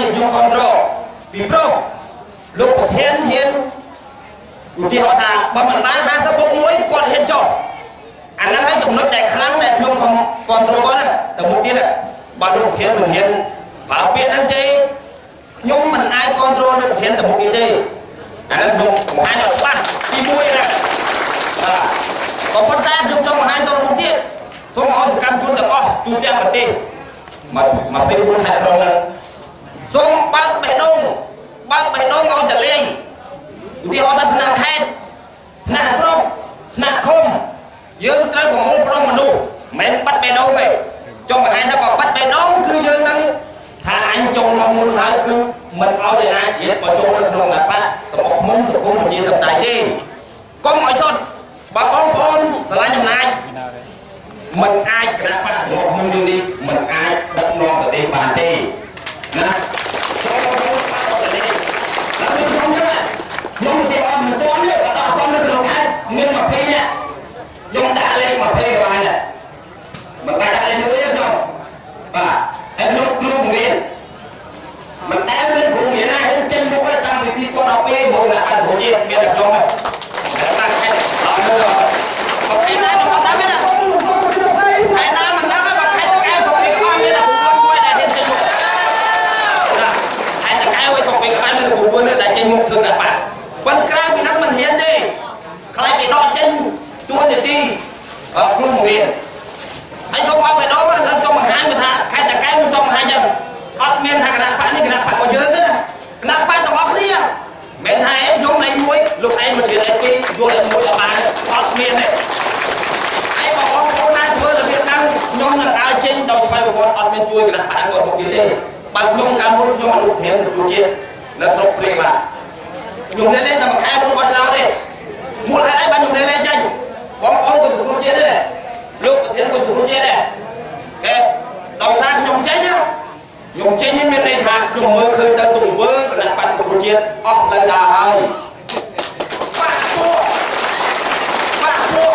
នេះខ្ញុំគ្រប់គ្រងពីព្រោះលោកប្រធានហ៊ានឧទាហរណ៍ថាបើមិនបាន50បុក1គាត់ហ៊ានចុះអាហ្នឹងហើយចំណុចដែលខ្លាំងដែលខ្ញុំខំគ្រប់គ្រងគាត់ណាទៅមុខទៀតបើលោកប្រធានមិនហ៊ានប្រើពាក្យហ្នឹងទេខ្ញុំមិនអាចគ្រប់គ្រងលោកប្រធានទៅមុខទៀតទេអាហ្នឹងខ្ញុំបង្ហាញឲ្យច្បាស់ទី1ណាបាទក៏ប៉ុន្តែខ្ញុំចង់បង្ហាញទៅមុខទៀតសូមឲ្យសកម្មជនទាំងអស់ទូទាំងប្រទេសមកមកពេល4ខែក្រុងហ្នឹងសូមបើកបេះដូងបើកបេះដូងឲ្យតលេងឧទាហរណ៍ថាថ្នាក់ខេត្តថ្នាក់ស្រុកថ្នាក់ឃុំយើងត្រូវប្រមូលផ្ដុំមនុស្សមិនមែនបាត់បេះដូងទេចង់បង្ហាញថាបើបាត់បេះដូងគឺយើងនឹងថាអញចូលមកមុនហើយគឺមិនឲ្យឯណាជាតិមកចូលនៅក្នុងគណបក្សសម្បុកមុំសង្គមប្រជាធិបតេយ្យទេកុំឲ្យសុទ្ធបើបងប្អូនស្រឡាញ់អំណាចមិនអាចគណបក្សសម្បុកមុំនេះមិនអាចដឹកនាំប្រទេសបានទេណាចូលមកចូលមកប្រទេសដល់ខ្ញុំហ្នឹងខ្ញុំទៅអត់មិនទាន់ទេបើដល់អត់នៅក្នុងខេត្តមាន20នាក់ខ្ញុំដាក់លេខ20ក៏បានដែរមិនបានដាក់លេខមួយទេខ្ញុំបាទហើយលោកគ្រូបង្រៀនមិនដែលមានគ្រូបង្រៀនណាហ៊ានចេញមុខទេតាំងពី2012មកណាអត់ប្រជាមានតែខ្ញុំទេតែបានខេត្តអត់មើលអត់ខេត្តណាខ្ញុំអត់ដឹងទេណាខេត្តណាមិនដឹងទេបើខេត្តតាកែវស្រុកពីក្បាលមានតែគ្រូមួយដែលហ៊ានចេញមុខណាខេត្តតាកែវឲ្យស្រុកពីក្បាលមានតែគ្រូមួយដែលចេញមុខធ្វើណាបាទប៉ុន្តែក្រៅពីហ្នឹងមិនហ៊ានទេខ្លាចគេដកចេញតួនាទីគ្រូបង្រៀនហើយសូមឲ្យបេះដូងឡើងចង់បង្ហាញថាខេត្តតាកែវខ្ញុំចង់បង្ហាញចឹងអត់មានថាគណបក្សនេះគណបក្សរបស់យើងទេណាគណបក្សទាំងអស់គ្នាមិនថាឯងយកលេខ1លោកឯងមកជាលេខ2យកលេខ1អត់បានអត់មានទេហើយបងប្អូនណាធ្វើរបៀបហ្នឹងខ្ញុំនឹងដើរចេញដោយស្វ័យប្រវត្តិអត់មានជួយគណបក្សគាត់មកទៀតទេបើខ្ញុំកាលមុនខ្ញុំអនុប្រធានសង្គមជាតិនៅស្រុកព្រាបាទខ្ញុំលេងតែមួយខែមុនបោះឆ្នោតទេមូលហេតុអីបានខ្ញុំលេងចេញបងប្អូនក៏សង្គមជាតិដែរលោកប្រធានក៏សង្គមជាតិដែរគេដោយសារខ្ញុំចេញខ្ញុំចេញនេះមានន័យថាខ្ញុំមើលឃើញទៅទង្វើគណបក្សសង្គមជាតិអស់ផ្លូវដើរហើយបាក់ពួកបាក់ពួក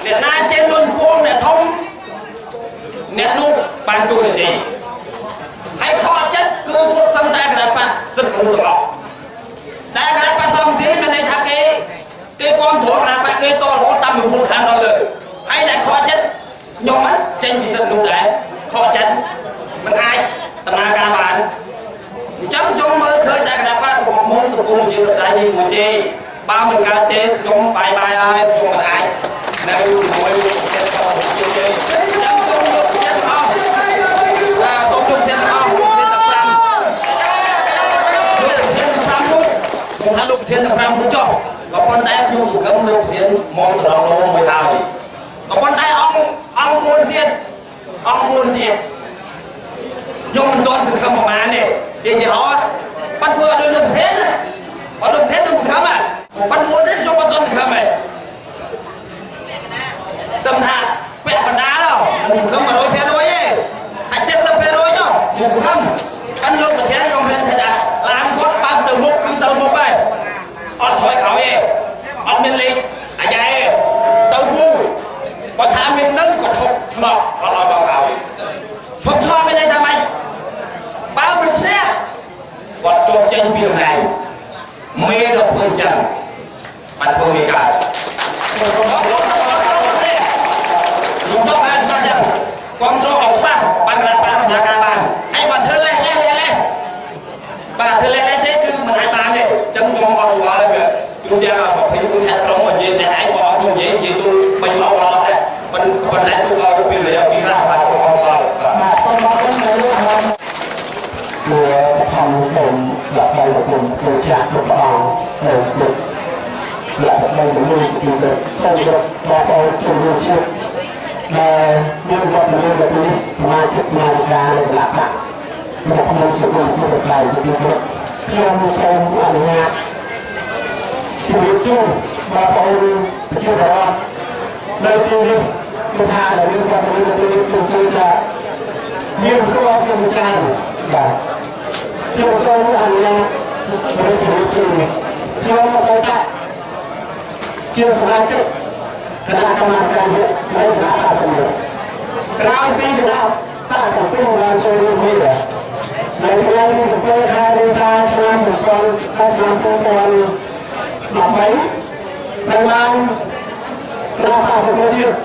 អ្នកណាចេញលុនពួងអ្នកធំអ្នកនោះបានទូនាទីហើយខកចិត្តគឺសុទ្ធសឹងតែគណបក្សសិទ្ធិមនុស្សទាំងអស់តែគណបក្សសំធីមានន័យថាគេគេគ្រប់គ្រងគណបក្សគេតរហូតតាមពីមូលដ្ឋានដល់លើហើយតែខកចិត្តខ្ញុំចេញពីសិទ្ធិមនុស្សដែរខកចិត្តមិនអាចដំណើរការបានអញ្ចឹងខ្ញុំមើលឃើញតែគណបក្សសង្គមមុនសង្គមជាតៃនេះមួយទេបើមិនកើតទេខ្ញុំបាយបាយហើយខ្ញុំមិនអាចនៅជាមួយលោកប្រធានរបស់ជាតិទេអញ្ចឹងសូមលោកប្រធានទាំងអស់បាទសូមលោកប្រធានទាំងអស់លោកប្រធានទាំង5លោកប្រធានទាំង5នោះខ្ញុំថាលោកប្រធានទាំង5នោះចុះក៏ប៉ុន្តែខ្ញុំសង្ឃឹមលោកប្រធានមកត្រង់លោមួយហើយក៏ប៉ុន្តែអង្គអង្គ4ទៀតអង្គ4ទៀតខ្ញុំមិនទាន់សង្ឃឹមប្រហែលទេនិយាយហោបាត់ធ្វើឲ្យលោកប្រធានអត់លោកប្រធាននឹងសង្ឃឹមបាត់4នេះខ្ញុំមិនទាន់សង្ឃឹមទេតំថាពាក់បណ្ដាលមិនសង្ឃឹម100%ទេតែ70%ចុះខ្ញុំសង្ឃឹមអញ្ចឹងលោកប្រធានខ្ញុំមានថាឡានគាត់បើកទៅមុខគឺទៅមុខហើយអត់ថយក្រោយទេអត់មានលេខអាយ៉ែទៅវូបើថាមាននឹងក៏ឈប់ឆ្លោះអត់ឲ្យបងក្រោយឈប់ឆ្លោះមានន័យថាម៉េចបើមិនឈ្នះគាត់ចុះចេញពីតំណែងមេដល់ធ្វើអញ្ចឹងបានធ្វើវាកើតខ្ញុំចង់បានច្បាស់ចឹងគ្រប់គ្រងឲ្យច្បាស់បានគណបក្សដំណើរការបានហើយបើធ្វើលេះលេះលេះលេះបាទធ្វើលេះលេះទេគឺមិនអាចបានទេអញ្ចឹងខ្ញុំអត់វល់វាខ្ញុំយ៉ាង24ខែក្រុងមកនិយាយតែឯងបងខ្ញុំនិយាយនិយាយទូ3ម៉ោងដល់ដែរប៉ុន្តែទូឲ្យពីរយៈពីខ្លះបាទខ្ញុំអត់សល់ បាទសូមអរគុណលោកអារម្មណ៍លោកខំសូមដល់ដល់លោកលោកចាស់លោកព្រះអង្គនៅលោកលោកដើម្បីមនុស្សទីទៅសូមគោរពបងប្អូនជនរួមជាតិដែលមានវត្តមាននៅនេះសមាជិកសមាជិកានៃគណបក្សនៅក្នុងសង្គមជាតិដៃជាទីគោរពខ្ញុំសូមអនុញ្ញាតជម្រាបជូនបងប្អូនប្រជាពលរដ្ឋនៅទីនេះគឺថាដែលមានវត្តមាននៅទីនេះខ្ញុំជឿថាមានស្គាល់ខ្ញុំច្រើនបាទខ្ញុំសូមអនុញ្ញាតជម្រាបជូនខ្ញុំមកតែជាសមាជិកគណៈកម្មាធិការនៃគណបក្សសង្គ្រោះក្រោយពីគណបក្សទាំងពីរបានចូលរួមគ្នា នៅថ្ងៃទី7ខែមេសាឆ្នាំ2000ខែឆ្នាំ2013ដែលបានគណបក្សសង្គ្រោះជាតិ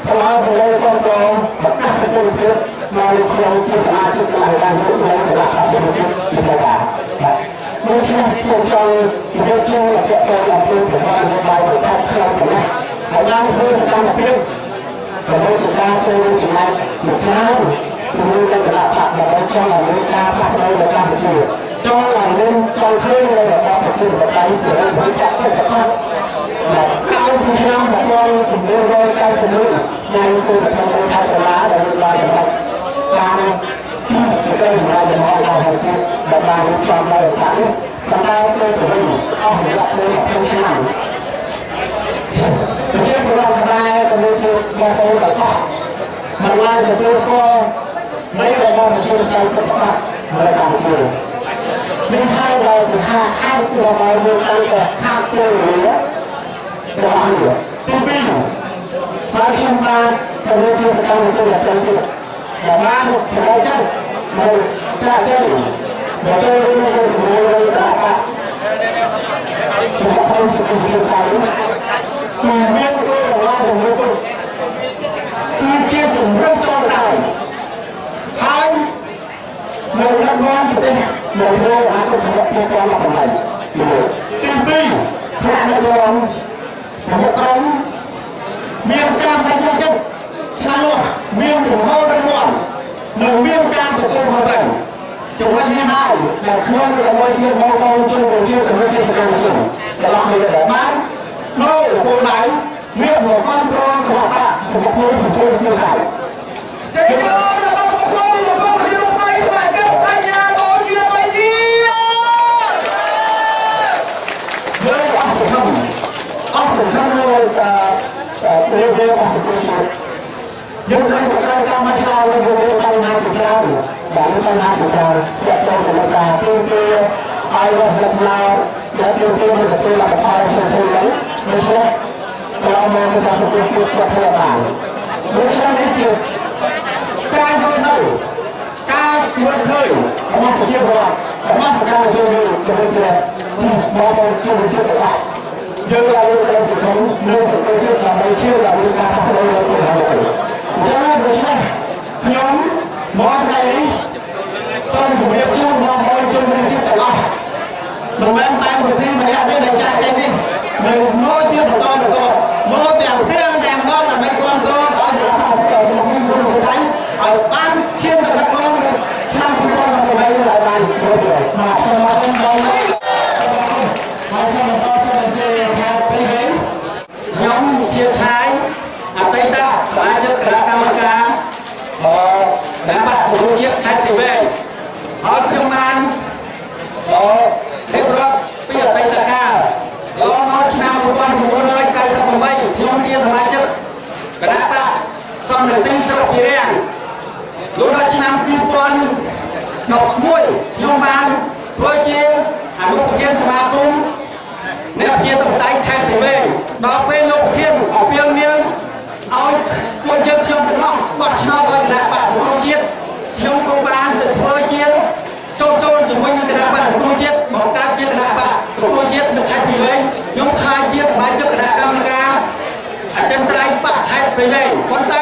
ផ្ដល់ទៅលើកងកងប្រកាសសកម្មភាពមកនៅក្នុងជាសមាជិកគណៈកម្មការនៃគណបក្សសង្គ្រោះជាតិនៅបាទបាទដូច្នេះខ្ញុំចង់និយាយជូនដល់អ្នកទាំងអំពីប្រព័ន្ធនយោបាយសំខាន់ក្នុងគណៈហើយបានធ្វើសកម្មភាពដើម្បីជាការចូលរួមចំណែកមួយច្រើនជាមួយនឹងគណបក្សដើម្បីចង់ឲ្យមានការផ្លាស់ប្ដូរនៅកម្ពុជាចង់ឲ្យមានចង់ឃើញនៅរបបប្រជាធិបតេយ្យសេរីពហុបក្សពិតប្រាកដដែលក្រោយពីឆ្នាំ1991នៃទូតក្នុងខែតុលាដែលមានបានសម្រេចតាមសេចក្តីសម្រេចរបស់អង្គការសហជាតិដែលបានរៀបចំដោយស្ថាននេះប៉ុន្តែទៅវិញអស់រយៈពេល20ឆ្នាំប្រជាពលរដ្ឋខ្មែរក៏ដូចជាបងប្អូនទាំងអស់មិនបានទទួលស្គាល់នៃរបបប្រជាធិបតេយ្យពិតប្រាកដនៅកម្ពុជានេះហើយដែលជាហាអាចរបស់យើងតាំងតែខាតពេលវេលារបស់គ្នាទី2បាទខ្ញុំបាទទៅជាសកម្មជនប្រចាំទៀតដែលបានសម្រេចចិត្តនៅចាក់ចេញដែលចូលរួមក្នុងជាមួយនឹងគណបក្សសម្រាប់ខ្ញុំសុខភាពកាយគឺមានគោលដៅជំរឿនទៅគឺជាជំរឿនចងដៃហើយនៅដឹកនាំប្រទេសនៅលើអាគម2018ទី2ថ្នាក់ដឹកនាំរបស់ក្រុមមានការបញ្ញាចិត្តឆ្លាស់មានជំហររឹងមាំនិងមានការទទួលខុសត្រូវចំណុចនេះហើយដែលខ្ញុំដើម្បីជាបងប្អូនជនជាជំនឿជាសកម្មជនទាំងអស់គ្នាដែលបាននៅគោលដៅមានមកគ្រប់គ្រងគណបក្សសង្គមសង្គមជាដៃ ជ័យយោរបស់ខ្ញុំរបស់រាជបៃស្មារតីបញ្ញាបជាបៃជា យើងអស់សង្ឃឹមអស់សង្ឃឹមលើតាពេលយើងអស់សង្ឃឹមជាតិយើងឃើញតែការមកឆ្លងលើយើងបញ្ហាជាច្រើនបាទបញ្ហាជាច្រើនទាក់ទងទៅនឹងការទីទីឲ្យរស់លំឡោដែលយើងទីនឹងទទួលលទ្ធផលផ្សេងៗហ្នឹងដូច្នេះកន្លងមកគឺថាសង្គមជាតិគាត់ធ្វើបានដូច្នេះនេះជាការយល់ដឹងការមើលឃើញរបស់ប្រជាពលរដ្ឋរបស់សកម្មជនយើងក៏ដូចជាបងប្អូនជនជាតិទាំងអស់យើងឡើងលើក្រសង្គមនិងសង្គមជាតិដើម្បីជឿដល់មានការផ្លាស់ប្ដូរនៅក្នុងលោកអញ្ចឹងដូច្នេះខ្ញុំមកថ្ងៃនេះសូមជម្រាបជូនបងប្អូនជនជាតិទាំងអស់មិនមែនតែប្រទេសម្នាក់ទេដែលចាក់ចេញនេះនៅមកជាបន្តបន្តមកទាំងទាំងទាំងដងដើម្បីគ្រប់គ្រងឲ្យគណបក្សសង្គមជាតិថៃឲ្យបានឈានទៅដឹកនាំនៅឆ្នាំ2018នេះឲ្យបានរួចរាល់បាទសូមអរគុណបងហើយសូមបន្តសូមអញ្ជើញខេត្តព្រៃវែង ខ្ញុំជាឆាយអតីតសមាជិកគណៈកម្មការគណបក្សសង្គ្រោះជាតិខេត្តព្រៃវែងហើយខ្ញុំបានរៀបរាប់ពីអតីតកាលដល់មកឆ្នាំ1998ខ្ញុំជាសមាជិកគណបក្សសំរងស៊ីស្រុកពីរាំងលុះដល់ឆ្នាំ2011ខ្ញុំបានធ្វើជាអនុប្រធានសមាគមអ្នកជាតបតៃខេត្តព្រៃវែងដល់ពេលលោកប្រធានអពាវនាវឲ្យពួកយើងខ្ញុំទាំងអស់បោះឆ្នោតឲ្យគណបក្សសង្គ្រោះជាតិខ្ញុំក៏បានទៅធ្វើជាចូលចូលជាមួយនឹងគណបក្សសង្គ្រោះជាតិបង្កើតជាគណបក្សសង្គ្រោះជាតិនៅខេត្តព្រៃវែងខ្ញុំខ្លាចជាសមាជិកគណៈកម្មការអចិន្ត្រៃយ៍បក្សខេត្តព្រៃវែងប៉ុន្តែ